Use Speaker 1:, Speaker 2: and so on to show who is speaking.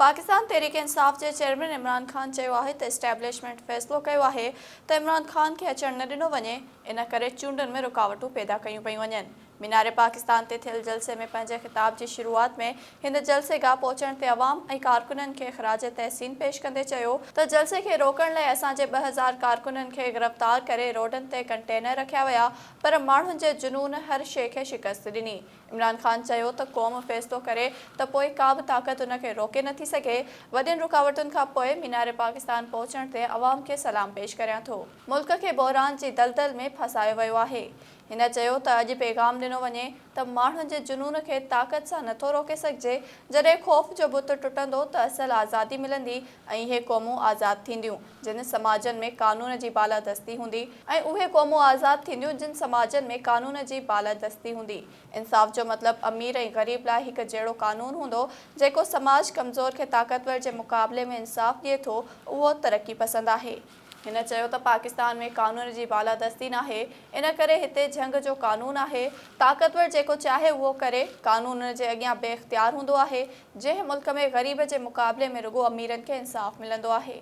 Speaker 1: پاڪستان تحريڪ انصاف جي چيئرمين عمران خان چيو آهي ته اسٽيبلشمينٽ فيصلو ڪيو آهي ته عمران خان کي اچڻ نه ڏنو وڃي، ان ڪري چونڊن ۾ رڪاوٽون پيدا ڪيون پيون وڃن. مينار پاڪستان تي ٿيل جلسي ۾ پنهنجي خطاب جي شروعات ۾ هن جلسي گاهه پهچڻ تي عوام ۽ ڪارڪنن کي خراج تحسين پيش ڪندي چيو ته جلسي کي روڪڻ لاء اسان جي 2000 ڪارڪنن کي گرفتار ڪري روڊن تي ڪنٽينر رکيا ويا پر ماڻهن جي جنون هر شيء کي شڪست ڏني. عمران خان چيو ته قوم فيصلو ڪري ته پوء ڪا به طاقت ان کي روڪي نٿي سگهي، وڏين رڪاوٽن کان پوء مينار پاڪستان پهچڻ تي عوام کي سلام پيش ڪريان ٿو. ملڪ کي بحران جي دلدل ۾ ڦاسايو ويو آهي. هن چيو ته اڄ پيغام ڏنو وڃي ته ماڻهن جي جنون کي طاقت سان نٿو روڪي سگهجي، جڏهن خوف جو بت ٽٽندو ته اصل آزادي ملندي ۽ اهي قومون آزاد ٿينديون جن سماجن ۾ قانون جي بالادستي هوندي ۽ اهي قومون آزاد ٿينديون جن سماجن ۾ قانون جي بالادستي هوندي. انصاف جو مطلب امير ۽ غريب لاء هڪ جهڙو قانون هوندو، جيڪو سماج ڪمزور کي طاقتور جي مقابلي ۾ انصاف ڏئي ٿو اهو ترقي پسند آهي. هن چيو ته پاڪستان ۾ قانون جي بالادستي ناهي، ان ڪري هتي جهنگ جو قانون آهي، طاقتور جيڪو چاهي اهو ڪري، قانون ان جي اڳيان بي اختيار هوندو آهي، جنهن ملڪ ۾ غريب جي مقابلي ۾ رڳو اميرن کي انصاف ملندو آهي.